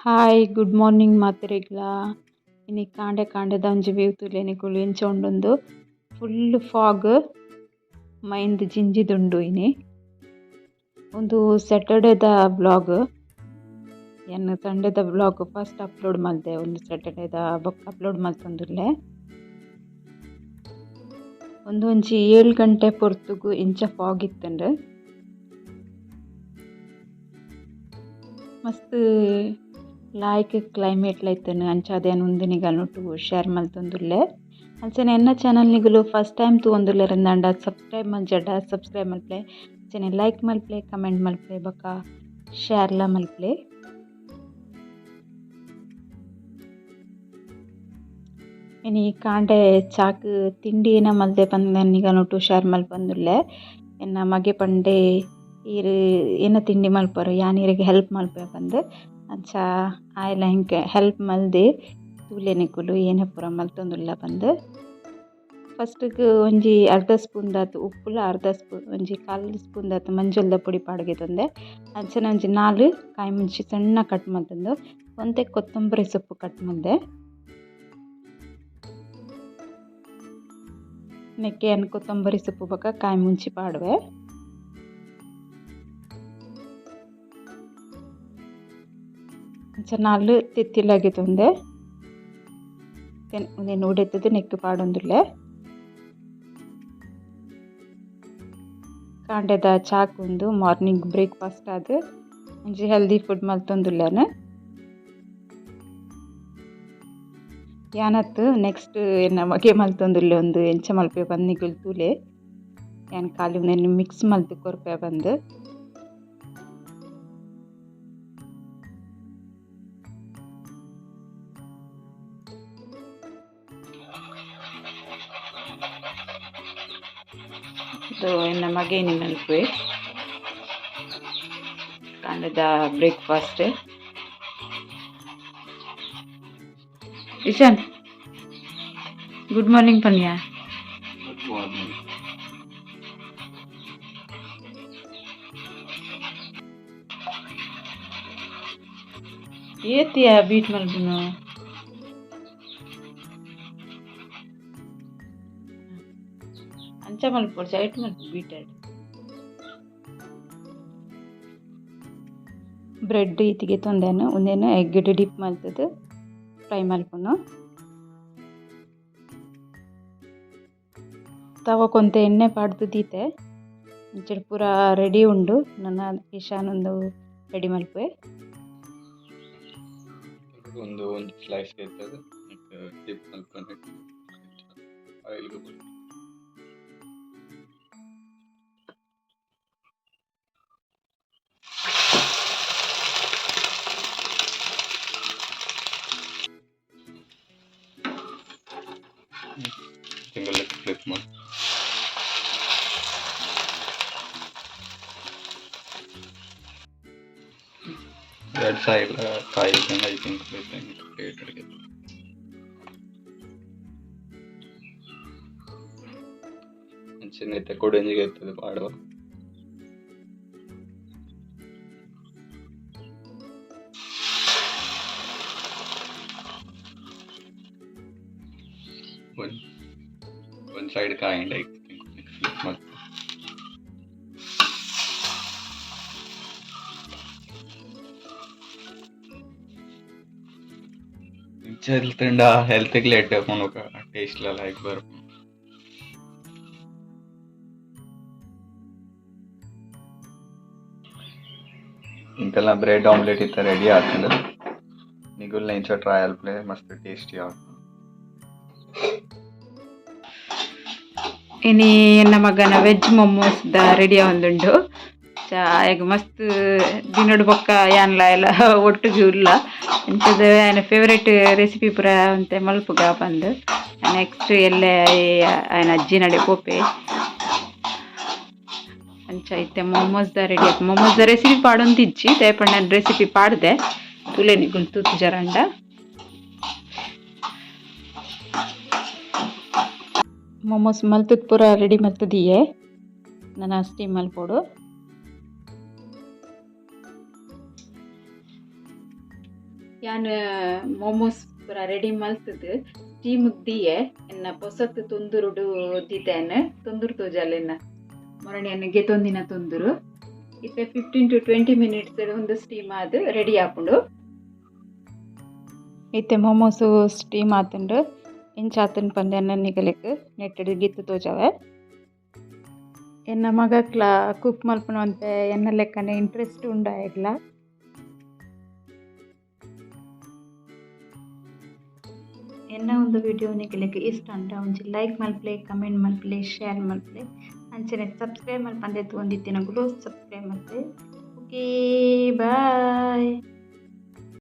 Hi good morning ಮಾತೆರೆಗ್ಲಾ. ಇನಿ ಕಾಂಡೆ ಕಾಂಡೆದ ಒಂಜಿ ವ್ಯೂ ತೂಲೆ ನಿಕುಲು ಎಂಚ ಉಂಡುಂದು. ಫುಲ್ ಫಾಗ್ ಮೈಂದ್ ಜಿಂಜಿದುಂಡು ಇನಿ. ಉಂದು ಸ್ಯಾಟರ್ಡೇದ ವ್ಲಾಗ್. ಯಾನ್ ಸಂಡೇದ ವ್ಲಾಗ್ ಫಸ್ಟ್ ಅಪ್ಲೋಡ್ ಮಲ್ದೆ, ಉಂದು ಸ್ಯಾಟರ್ಡೇದ ಬೊಕ್ಕ ಅಪ್ಲೋಡ್ ಮಲ್ತೊಂದುಲ್ಲೆ. ಉಂದು ಒಂಜಿ 7 ಗಂಟೆ ಪೊರ್ತುಗು ಇಂಚ ಫಾಗ್ ಇತ್ತುಂಡು. ಮಸ್ತ್ ಲಾಯ್ಕ್ ಕ್ಲೈಮೇಟ್ ಲ ಇತ್ತುಂಡು. ಅಂಚಾದ್ ಯಾನ್ ಉಂದು ನಿಗಲ್ನೊಟ್ಟುಗು ಶೇರ್ ಮಲ್ತೊಂದುಲ್ಲೆ. ಅಂಚನೆ ಎನ್ನ ಚಾನಲ್ ನಿಗುಲು ಫಸ್ಟ್ ಟೈಮ್ ತೂವೊಂದುಲ್ಲೆರ್ ಸಬ್ಸ್ಕ್ರೈಬ್ ಮಲ್ಜಡ ಸಬ್ಸ್ಕ್ರೈಬ್ ಮಲ್ಪುಲೆ. ಅಂಚನೆ ಲೈಕ್ ಮಲ್ಪುಲೆ, ಕಮೆಂಟ್ ಮಲ್ಪುಲೆ ಬೊಕ ಶೇರ್ ಲ ಮಲ್ಪುಲೆ. ಇನಿ ಕಾಂಡೆ ಚಾಕ್ ತಿಂಡಿ ಏನ ಮಲ್ದೆ ಪಂದ್ ನಿಗಲ್ನೊಟ್ಟು ಶೇರ್ ಮಲ್ಪೊಂದುಲ್ಲೆ. ಎನ್ನ ಮಗೆ ಪಂಡೆ ಈರ್ ಏನ ತಿಂಡಿ ಮಲ್ಪರು ಯಾನ್ ಈರೆಗ್ ಹೆಲ್ಪ್ ಮಲ್ಪುವೆ ಪಂದ್. ಅಂಚ ಆಯೆಲ ಎಂಕ್ ಹೆಲ್ಪ್ ಮಲ್ದೆ ತೂಲೆ ನಿಕುಲು ಏನ ಪೂರ ಮಲ್ತೊಂದುಲ್ಲ ಪಂದ್. ಫಸ್ಟ್ ಗ್ ಒಂಜಿ ಅರ್ಧ ಸ್ಪೂನ್ ದಾತ್ ಉಪ್ಪುಲ ಅರ್ಧ ಸ್ಪೂನ್ ಒಂಜಿ ಕಾಲ್ ಸ್ಪೂನ್ ದಾತ್ ಮಂಜೊಲ್ದ ಪೊಡಿ ಪಾಡ್ಗೆತೊಂದೆ. ಅಂಚನೆ ಒಂಜಿ 4 ಕಾಯಿ ಮುಂಚಿ ಸಣ್ಣ ಕಟ್ ಮಲ್ತೊಂದು ಒಂತೆ ಕೊತ್ತಂಬರಿ ಸೊಪ್ಪು ಕಟ್ ಮಲ್ದೆ. ನೆಕ್ಕೆ ಯಾನ್ ಕೊತ್ತಂಬರಿ ಸೊಪ್ಪು ಬೊಕ ಕಾಯಿ ಮುಂಚಿ ಪಾಡುವೆ. ಅಂಚ 4 ತೆತ್ತಿಲಗೆತೊಂದೆ ಉಂದೆನ್ ಉಡೆತುದು ನೆಕ್ಕ್ ಪಾಡೊಂದುಲ್ಲೆ. ಕಾಂಡೆದ ಚಾಕ್ ಉಂದು ಮಾರ್ನಿಂಗ್ ಬ್ರೇಕ್ಫಾಸ್ಟ್ ಆದ್ ಒಂಜಿ ಹೆಲ್ದಿ ಫುಡ್ ಮಲ್ತೊಂದುಲ್ಲೆನ್. ಯಾನತ್ ನೆಕ್ಸ್ಟ್ ಎನ್ನ ಮಗೆ ಮಲ್ತೊಂದುಲ್ಲೆ ಉಂದು ಎಂಚ ಮಲ್ಪೆ ಪಂದ್ ನಿಕುಲು ತೂಲೆ. ಯಾನ್ ಖಾಲಿ ಉಂದೆನ್ ಮಿಕ್ಸ್ ಮಲ್ತ್ ಕೊರ್ಪೆ ಪಂದ್. ಎನ್ನ ಮಗೆ ಇನಿ ಮಲ್ಪುವೆ ಕಾಂಡೆದ ಬ್ರೇಕ್ಫಾಸ್ಟ್. ಇಶಾನ್ ಗುಡ್ ಮಾರ್ನಿಂಗ್ ಪನ್ಯ. Good morning. ಏತಿಯ beet ಮಲ್ಪುನು? ಅಂಚ ಮಲ್ಪೊಡು ಸೈಟ್ ಮಲ್ಪು ಬೀಟೆಡ್. ಬ್ರೆಡ್ ಇತ್ತಿಗೆ ತೊಂದೆನ್ ಉಂದೆನ್ ಎಗ್ ಡಿಪ್ ಮಲ್ತುದು ಫ್ರೈ ಮಲ್ಪುನು. ತವಕೊಂತೆ ಎಣ್ಣೆ ಪಾಡ್ದು ದೀತೆ. ಇಂಚಡ್ ಪೂರ ರೆಡಿ ಉಂಡು. ನನ ಇಶಾನ್ ಉಂದು ರೆಡಿ ಮಲ್ಪುವೆ. ಒಂದು ಒಂಜಿ ಸ್ಲೈಸ್ ಇತ್ತದು ಡಿಪ್ ಮಲ್ಪುನ ಆಯಿಲ್ ಸಿಂಗಲ್ ಫ್ಲಿಪ್ ಮಾಡಿ. ಎರಡು ಸೈಡ್ ಕಾಯಿ I think plate ಅಡಿಗೆ. ಅಂಚಿನ ಇತ್ತೆ ಕೊಡೊಂಜಿಗೆ ಇತ್ತದು ಪಾಡುವ. ಒನ್ ಒನ್ ಸೈಡ್ ಕಾಯಿಂಡ್ ಐಕ್ ಫ್ಲಿಪ್ ಮಲ್ಪು. ಇಂಚ ಇಲ್ತಂಡ ಹೆಲ್ತ್ ಎಡ್ಡೆ ಉಪ್ಪುಂಡು ಟೇಸ್ಟ್ ಲ ಲಾಯ್ಕ್ ಬರ್ಪುಂಡು. ಇಂತೆಲ್ಲ ಬ್ರೆಡ್ ಆಮ್ಲೆಟ್ ಇತ್ತ ರೆಡಿ ಆತುಂಡು. ನಿಗುಲ್ನ ಇಂಚ ಟ್ರೈ ಮಲ್ಪುಲೆ ಮಸ್ತ್ ಟೇಸ್ಟಿ ಆಪುಂಡು. ಇನಿ ಎನ್ನ ಮಗನ ವೆಜ್ ಮೊಮೋಸ್ ದ ರೆಡಿ ಆವೊಂದುಂಡು. ಆಯಗ್ ಮಸ್ತ್ ದಿನೊಡು ಬೊಕ್ಕ ಯಾನ್ಲ ಎಲ್ಲ ಒಟ್ಟುಗು ಉಲ್ಲ. ಅಂಚದ ಆಯನ ಫೇವರೇಟ್ ರೆಸಿಪಿ ಪೂರ ಒಂತೆ ಮಲ್ಪುಗ ಪಂದ್. ನೆಕ್ಸ್ಟ್ ಎಲ್ಲೆ ಆಯನ ಅಜ್ಜಿನಡೆ ಪೋಪೆ. ಅಂಚ ಇತ್ತೆ ಮೊಮೋಸ್ ದ ರೆಡಿ ಆತು. ಮೊಮೋಸ್ ದ ರೆಸಿಪಿ ಪಾಡೊಂದಿಜ್ಜಿ ದಾಯೆ ಪಂಡ ಯಾನ್ ರೆಸಿಪಿ ಪಾಡ್ದೆ. ತೂಲೆ ನಿಕುಲು ತೂತುಜರಂಡ. ಮೊಮೋಸ್ ಮಲ್ತುದು ಪೂರ ರೆಡಿ ಮಲ್ತುದಿಯೆ. ನನ ಸ್ಟೀಮ್ ಮಲ್ಪೊಡು. ಯಾನ್ ಮೋಮೋಸ್ ಪೂರ ರೆಡಿ ಮಲ್ತುದು ಸ್ಟೀಮ್ ದೀಯೆ. ಎನ್ನ ಪೊಸತ್ ತೊಂದುರುಡು ದೀತೇನ್ ತೊಂದುರು ತೋಜಾಲೆನ್ನ ಮೊರಣಿ ಎನ್ನ ಗೆತೊಂದಿನ ತೊಂದುರು. ಇತ್ತೆ 15 ಟು 20 ಮಿನಿಟ್ಸ್ ಒಂದು ಸ್ಟೀಮ್ ಆದ್ ರೆಡಿ ಆಪುಂಡು. ಇತ್ತೆ ಮೋಮೋಸ್ ಸ್ಟೀಮ್ ಆತುಂಡು. ಇಂಚ ಆತುಂಡು ಪಂದ್ ಎನ್ನ ನಿಗಲೆಗ್ ನೆಟ್ಟ್ ಗಿತ್ತ್ ತೋಜಾವೆ. ಎನ್ನ ಮಗಕ್ಲ ಕುಕ್ ಮಲ್ಪುನ ಒಂತೆ ಎನ್ನ ಲೆಕ್ಕನೆ ಇಂಟ್ರೆಸ್ಟ್ ಉಂಡು ಆಯೆಗ್ಲ. ಎನ್ನ ಒಂದು ವಿಡಿಯೋ ನಿಗಲೆಗ್ ಇಷ್ಟ ಆಂಡ ಒಂಜಿ ಲೈಕ್ ಮಲ್ಪುಲೆ, ಕಮೆಂಟ್ ಮಲ್ಪುಲೆ, ಶೇರ್ ಮಲ್ಪುಲೆ. ಅಂಚನೆ ಸಬ್ಸ್ಕ್ರೈಬ್ ಮಲ್ಪಂದೆ ತೂವೊಂದಿತ್ತಿನಕುಲು ಸಬ್ಸ್ಕ್ರೈಬ್ ಮಲ್ಪುಲೆ. Okay bye.